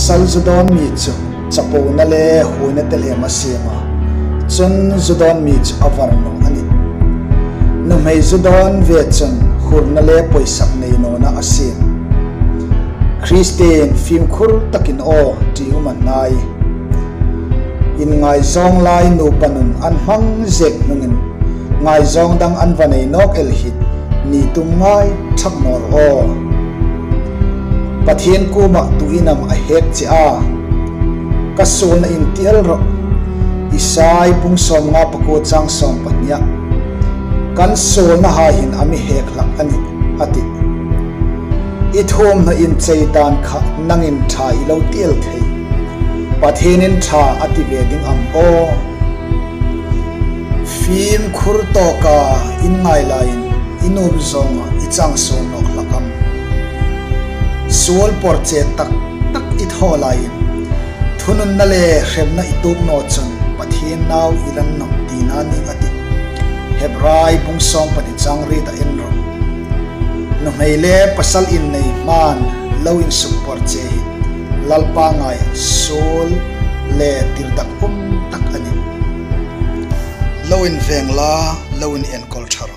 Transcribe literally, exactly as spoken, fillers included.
Pasal zu dawn mi chu chapona le huoina tehlem a siem a, chun zu dawn mi chu a var naw a nih. Nuhmei zu dawn ve chun hurna le poisak nei nawna a siem. Kristien fimkhur takin aw ṭi um a hnai. Inngaizawng lai nupa nun an hmang zek hnungin ngaizawng dang an va nei nawk el hi ni tum ngai thak naw rawh aw. Pathien kuomah tuin am a hek che a? Ka suolna inti el rawh. Isai bung sawmnga pakuo chang sawm pahnia, kan suolnahai hin a mi hek hlak a nih, a tih. I thuomhnaw inchei dan kha nangin ṭha i lo ti el thei. Pathienin ṭha a ti ve ding am aw? Fimkhur tawka in ngai laiin i nuom zawnga i chang suol nawk hlak am? Suol porche tak tak i thaw laiin thununna le hremna i tuok naw chun Pathien nau i la ni naw ti a nih a tih. Hebrai bung sawm pahni chang riet en rawh. Nuhmei le pasal innei hmain lo insuk porche hi Lalpa ngaia suol le tirdak um tak a nih. Lo inveng la, lo inenkawl ṭha rawh.